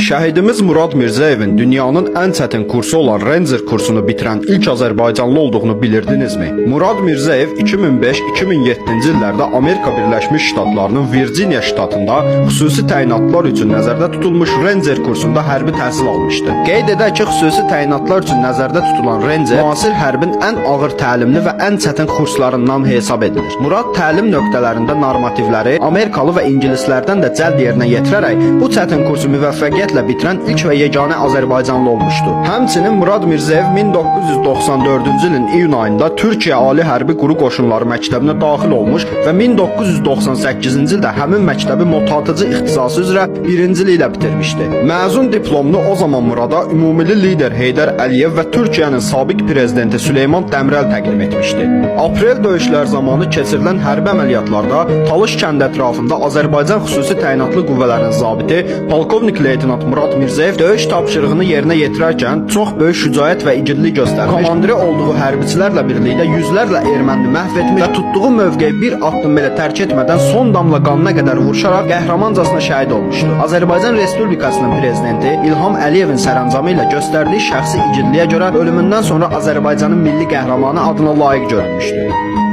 Şəhidimiz Murad Mirzəyevin dünyanın ən çətin kursu olan Ranger kursunu bitirən ilk azərbaycanlı olduğunu bilirdinizmi? Murad Mirzəyev 2005-2007-ci illərdə Amerika Birləşmiş Ştatlarının Virginia ştatında xüsusi təyinatlar üçün nəzərdə tutulmuş Ranger kursunda hərbi təhsil almışdı. Qeyd edək ki, xüsusi təyinatlar üçün nəzərdə tutulan Ranger müasir hərbin ən ağır təlimli və ən çətin kurslarından hesab edilir. Murad təlim nöqtələrində normativləri Amerikalı və ingilislərdən də cəld yerinə yetirərək bu çətin kursu müvəffəqiyyətlə bitirən ilk və yeganə azərbaycanlı olmuşdu. Həmçinin Murad Mirzəyev 1994-cü ilin iyun ayında Türkiyə Ali Hərbi Quru Qoşunları Məktəbinə daxil olmuş və 1998-ci ildə həmin məktəbi motatıcı ixtisası üzrə birinciliklə bitirmişdi. Məzun diplomunu o zaman Murada ümummilli lider Heydər Əliyev və Türkiyənin sabiq prezidenti Süleyman Dəmirəl təqdim etmişdi. Aprel döyüşləri zamanı keçirilən hərbi əməliyyatlarda Talış kəndi ətrafında Azərbaycan xüsusi təyinatlı qüvvələrinin zabiti polkovnik leytenant Murad Mirzəyev döyüş tapşırığını yerinə yetirərkən çox böyük şücaət və igidlik göstərmiş, komandiri olduğu hərbiçilərlə birlikdə yüzlərlə ermənini məhv etmiş və tutduğu mövqeyi bir addım belə tərk etmədən son damla qanına qədər vuruşaraq qəhrəmancasına şəhid olmuşdu. Azərbaycan Respublikasının prezidenti İlham Əliyevin sərəncamı ilə göstərdiyi şəxsi igidliyə görə ölümündən sonra Azərbaycanın milli qəhrəmanı adına layiq görülmüşdü.